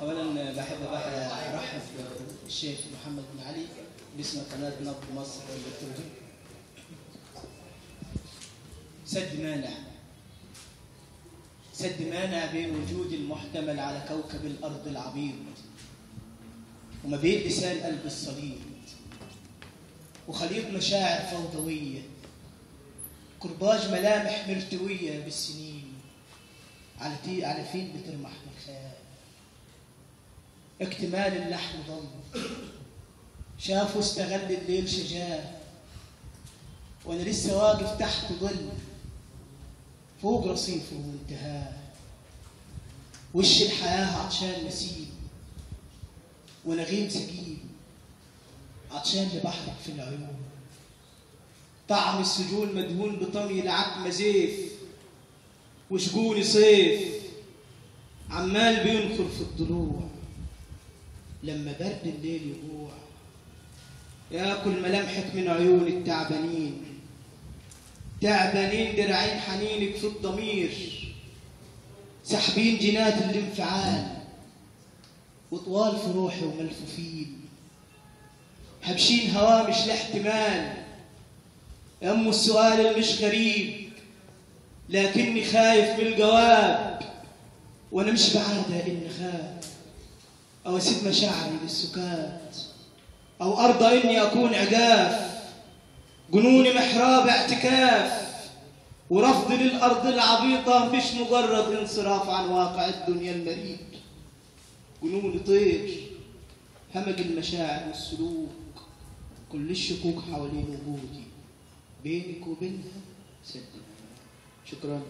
اولا بحب ارحب بالشيخ محمد بن علي باسم قناة نبض مصر الالكترونية. سد مانع، سد مانع بين وجود المحتمل على كوكب الارض العبيط وما بين لسان قلب الصليب، وخليط مشاعر فوضوية، كرباج ملامح مرتويه بالسنين، على فين بترمح من الخيال؟ اكتمال اللحم ضل، شافوا استغل الليل شجاه، وانا لسه واقف تحت ظل فوق رصيفه وانتهاه. وش الحياة عطشان نسيم ونغيم سجين، عطشان لبحرك في العيون. طعم السجون مدهون بطمي العتمة زيف، وشجوني صيف عمال بينخر في الضلوع. لما برد الليل يجوع ياكل ملامحك من عيون التعبانين، تعبانين درعين حنينك في الضمير، ساحبين جينات الانفعال وطوال في روحي وملفوفين، هبشين هوامش الاحتمال. يا السؤال المش غريب لكني خايف من الجواب، وانا مش بعادة اني خاف او اسيب مشاعري للسكات، او ارضى اني اكون عجاف. جنوني محراب اعتكاف، ورفضي للارض العبيطه مش مجرد انصراف عن واقع الدنيا المريض. جنوني طير همج المشاعر والسلوك، كل الشكوك حوالين وجودي، بينك وبينها سد. شكرا.